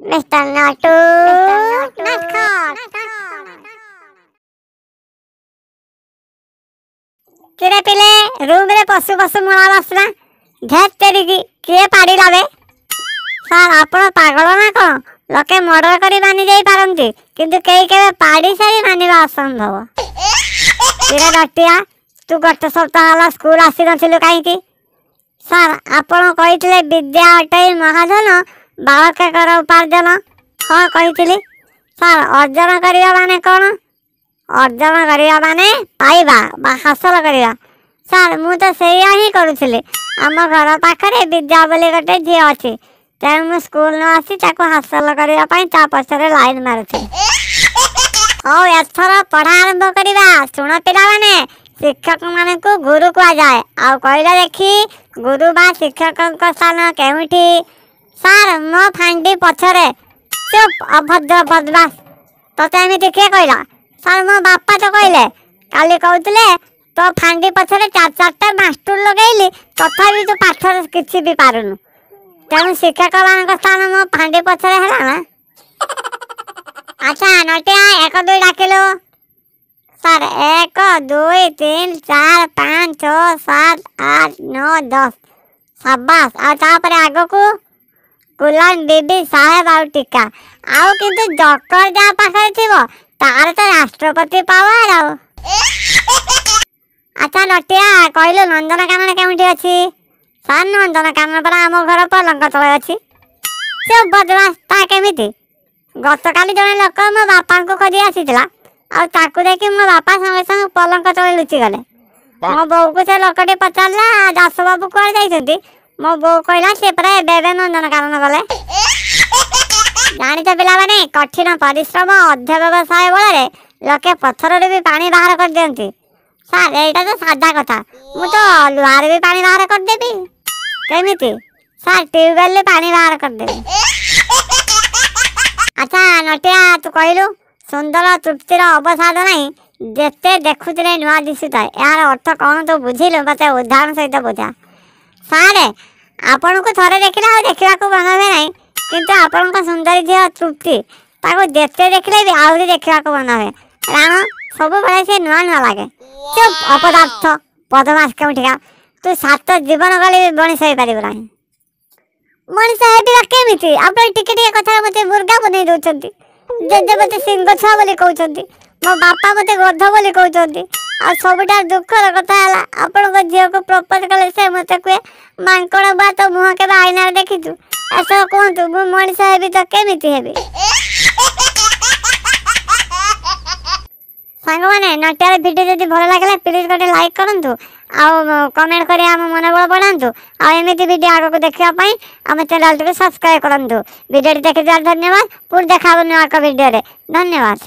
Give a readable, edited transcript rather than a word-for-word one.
Mister ନଟୁ ନଟଖଟ। କିରେ ପିଲେ, ରୁମରେ ପଶୁ ପଶୁ ମଳା ବାସ୍ନା, ଧେତ୍ ତେରିକି, କିଏ ପାରିଲା ବେ? ସାର୍, ଆପଣ ପାଗଳ ନା କ'ଣ? ଲୋକେ ମର୍ଡର କରି ମାନି ଯାଇପାରନ୍ତି, କିନ୍ତୁ କେହି କେବେ ପାଡ଼ି ସାରି ମାନିବା ଅସମ୍ଭବ। କିରେ ନଟିଆ, ତୁ ଗୋଟେ ସପ୍ତାହ ହେଲା ସ୍କୁଲ ଆସିନଥିଲୁ କାହିଁକି? ସାର୍, ଆପଣ କହିଥିଲେ ବିଦ୍ୟା ଅଟଇ ମହାଧନ, ବାଳକେ କର ଉପାର୍ଜନ। ହଁ, କହିଥିଲି। ସାର୍, ଅର୍ଜନ କରିବା ମାନେ କ'ଣ? ଅର୍ଜନ କରିବା ମାନେ ପାଇବା ବା ହାସଲ କରିବା। ସାର୍, ମୁଁ ତ ସେଇଆ ହିଁ କରୁଥିଲି। ଆମ ଘର ପାଖରେ ବିଦ୍ୟା ବୋଲି ଗୋଟେ ଝିଅ ଅଛି, ତେଣୁ ମୁଁ ସ୍କୁଲ ନ ଆସି ତାକୁ ହାସଲ କରିବା ପାଇଁ ତା ପଛରେ ଲାଇନ୍ ମାରୁଥିଲି। ହଉ, ଏଥର ପଢ଼ା ଆରମ୍ଭ କରିବା। ଶୁଣ ପିଲାମାନେ, ଶିକ୍ଷକମାନଙ୍କୁ ଗୁରୁ କୁହାଯାଏ। ଆଉ କହିଲ ଦେଖି, ଗୁରୁ ବା ଶିକ୍ଷକଙ୍କ ସ୍ଥାନ କେଉଁଠି? ସାର୍, ମୋ ଫାଣ୍ଡି ପଛରେ। ଚୁପ୍, ଅଭଦ୍ର ବଦମାସ, ତତେ ଏମିତି କିଏ କହିଲା? ସାର୍, ମୋ ବାପା ତ କହିଲେ। କାଲି କହୁଥିଲେ ତୋ ଫାଣ୍ଡି ପଛରେ ଚାରି ଚାରିଟା ମାଷ୍ଟର ଲଗେଇଲି, ତଥାପି ତୁ ପାଠରେ କିଛି ବି ପାରୁନୁ। ତେଣୁ ଶିକ୍ଷକମାନଙ୍କ ସ୍ଥାନ ମୋ ଫାଣ୍ଡି ପଛରେ ହେଲା ନା? ଆଚ୍ଛା ନଟିଆ, 1 2 ଡାକିଲୁ। ସାର୍, 1 2 3 4 5 6 7 8 9 10। ସାବାସ। ଆଉ ତାପରେ ଆଗକୁ ଗୁଲାମ ବିବି ସାହେବ ଆଉ ଟିକା। ଆଉ କିନ୍ତୁ ଜକର ଯାହା ପାଖରେ ଥିବ ତାର ତ ରାଷ୍ଟ୍ରପତି ପାୱାର। ଆଉ ଆଚ୍ଛା ନଟିଆ, କହିଲୁ ନନ୍ଦନକାନନ କେଉଁଠି ଅଛି? ସାର୍, ନନ୍ଦନକାନନ ପରା ଆମ ଘର ପଲଙ୍କ ତଳେ ଅଛି। ସେ ବଦମାସ, ତା କେମିତି? ଗତକାଲି ଜଣେ ଲୋକ ମୋ ବାପାଙ୍କୁ ଖୋଜି ଆସିଥିଲା, ଆଉ ତାକୁ ଦେଖି ମୋ ବାପା ସଙ୍ଗେ ସଙ୍ଗେ ପଲଙ୍କ ତଳେ ଲୁଚିଗଲେ। ମୋ ବୋଉକୁ ସେ ଲୋକଟି ପଚାରିଲା, ଦାସ ବାବୁ କୁଆଡ଼େ ଯାଇଛନ୍ତି? ମୋ ବୋଉ କହିଲା, ସେ ପରା ଏବେ ଏବେ ନନ୍ଦନକାନନ ଗଲେ। ଜାଣିଛ ପିଲାମାନେ, କଠିନ ପରିଶ୍ରମ ଅଧ୍ୟବ୍ୟବସାୟ ବଳରେ ଲୋକେ ପଥରରୁ ବି ପାଣି ବାହାର କରିଦିଅନ୍ତି। ସାର୍, ଏଇଟା ତ ସାଧା କଥା, ମୁଁ ତ ଲୁହାରେ ବି ପାଣି ବାହାର କରିଦେବି। କେମିତି? ସାର୍, ଟ୍ୟୁବୱେଲରେ ପାଣି ବାହାର କରିଦେବି। ଆଚ୍ଛା ନଟିଆ, ତୁ କହିଲୁ, ସୁନ୍ଦର ତୃପ୍ତିର ଅବସାଦ ନାହିଁ, ଯେତେ ଦେଖୁଥିଲେ ନୂଆ ଦିଶୁଥାଏ, ଏହାର ଅର୍ଥ କ'ଣ ତୁ ବୁଝିଲୁ? ମୋତେ ଉଦାହରଣ ସହିତ ବୁଝା। ସାର୍, ଆପଣଙ୍କୁ ଥରେ ଦେଖିଲେ ଆଉ ଦେଖିବାକୁ ମନ ହୁଏ ନାହିଁ, କିନ୍ତୁ ଆପଣଙ୍କ ସୁନ୍ଦରୀ ଝିଅ ତୃପ୍ତି, ତାକୁ ଯେତେ ଦେଖିଲେ ବି ଆହୁରି ଦେଖିବାକୁ ମନ ହୁଏ, କାରଣ ସବୁବେଳେ ସେ ନୂଆ ନୂଆ ଲାଗେ। ଚୁପ୍, ଅପଦାର୍ଥ ବଦମାସ କେଉଁଠିକା, ତୁ ସାତ ଜୀବନ ଗଲେ ବି ମଣିଷ ହେଇପାରିବୁ ନାହିଁ। ମଣିଷ ହେବି ବା କେମିତି? ଆପଣ ଟିକେ ଟିକେ କଥାରେ ମୋତେ ମୁର୍ଗା ବନେଇ ଦେଉଛନ୍ତି। ଜେଜେ ମୋତେ ସିଂହ ଛୁଆ ବୋଲି କହୁଛନ୍ତି, ମୋ ବାପା ମୋତେ ଗଧ ବୋଲି କହୁଛନ୍ତି, ଆଉ ସବୁଠାରୁ ଦୁଃଖର କଥା ହେଲା ଆପଣଙ୍କ ଝିଅକୁ ପ୍ରପୋଜ କଲେ ସେ ମୋତେ କୁହେ, ମାଙ୍କଡ଼ ବା, ତୋ ମୁହଁ କେବେ ଆଇନାରେ ଦେଖିଛୁ? ଏସବୁ କୁହନ୍ତୁ, ମୁଁ ମଣିଷ ହେବି ତ କେମିତି ହେବି? ସାଙ୍ଗମାନେ, ନଟିଆର ଭିଡ଼ିଓ ଯଦି ଭଲ ଲାଗିଲା ପ୍ଲିଜ୍ ଗୋଟେ ଲାଇକ୍ କରନ୍ତୁ, ଆଉ କମେଣ୍ଟ କରି ଆମ ମନୋବଳ ବଢ଼ାନ୍ତୁ, ଆଉ ଏମିତି ଭିଡ଼ିଓ ଆଗକୁ ଦେଖିବା ପାଇଁ ଆମ ଚ୍ୟାନେଲଟିକୁ ସବସ୍କ୍ରାଇବ୍ କରନ୍ତୁ। ଭିଡ଼ିଓଟି ଦେଖିଥିବାରୁ ଧନ୍ୟବାଦ। ପୁଣି ଦେଖା ହେବ ନୂଆ ଏକ ଭିଡ଼ିଓରେ। ଧନ୍ୟବାଦ।